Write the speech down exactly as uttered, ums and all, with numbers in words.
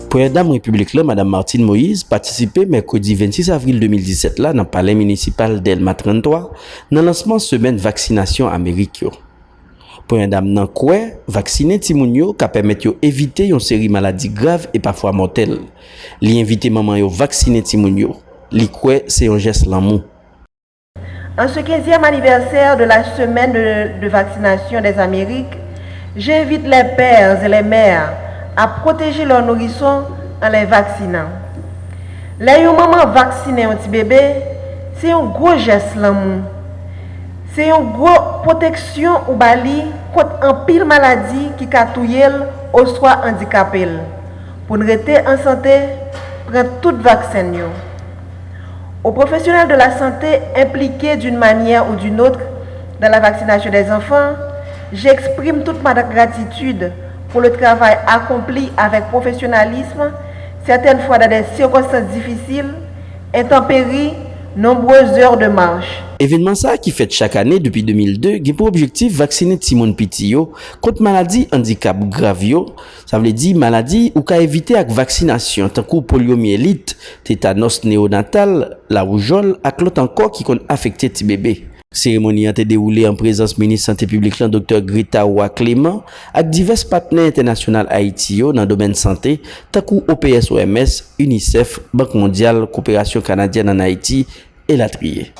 Premyè Dam Repiblik la, Madam Martine Moïse, patisipe mèkredi vennsis avril de mil disèt la nan Palè Minisipal Dèlma tranntwa nan lansman semèn vaksinasyon Amerik yo. Premyè Dam nan kwè vaksinen timoun yo ka pèmèt yo evite yon seri maladi grav e pafwa mòtèl. Li envite manman yo vaksinen timoun yo. Li kwè se yon jès lanmou. En ce quinzième anniversaire de la semaine de, de vaccination des Amériques, j'invite les pères et les mères à protéger leurs nourrissons en les vaccinant. Lè yon manman vaksinen yon ti bebe, se yon gwo jès lanmou. Se yon gwo pwoteksyon ou ba li kont anpil maladi ki ka touye l oswa andikape l. Pou n rete an sante, pran tout vaksen yo. Aux professionnels de la santé impliqués d'une manière ou d'une autre dans la vaccination des enfants, j'exprime toute ma gratitude pour le travail accompli avec professionnalisme, certaines fois dans des circonstances difficiles, intempéries, nombreuses heures de marche. Evènman sa a ki fèt chak ane depi de mil de gen pou objektif vaksinen timoun piti yo kont maladi andikap grav yo, sa vle di maladi ou ka evite ak vaksinasyon tankou polyomyelit, tetanòs neyonatal, lawoujòl ak lòt ankò ki konn afekte ti bebe. Seremoni an te dewoule an prezans Minis Sante Piblik lan Doktè Greta Roy Clement ak divès patnè entènasyonal Ayiti yo nan domèn sante tankou O P S O M S, UNICEF, Bank Mondyal, Koperasyon Kanadyèn ann Ayiti, elatriye.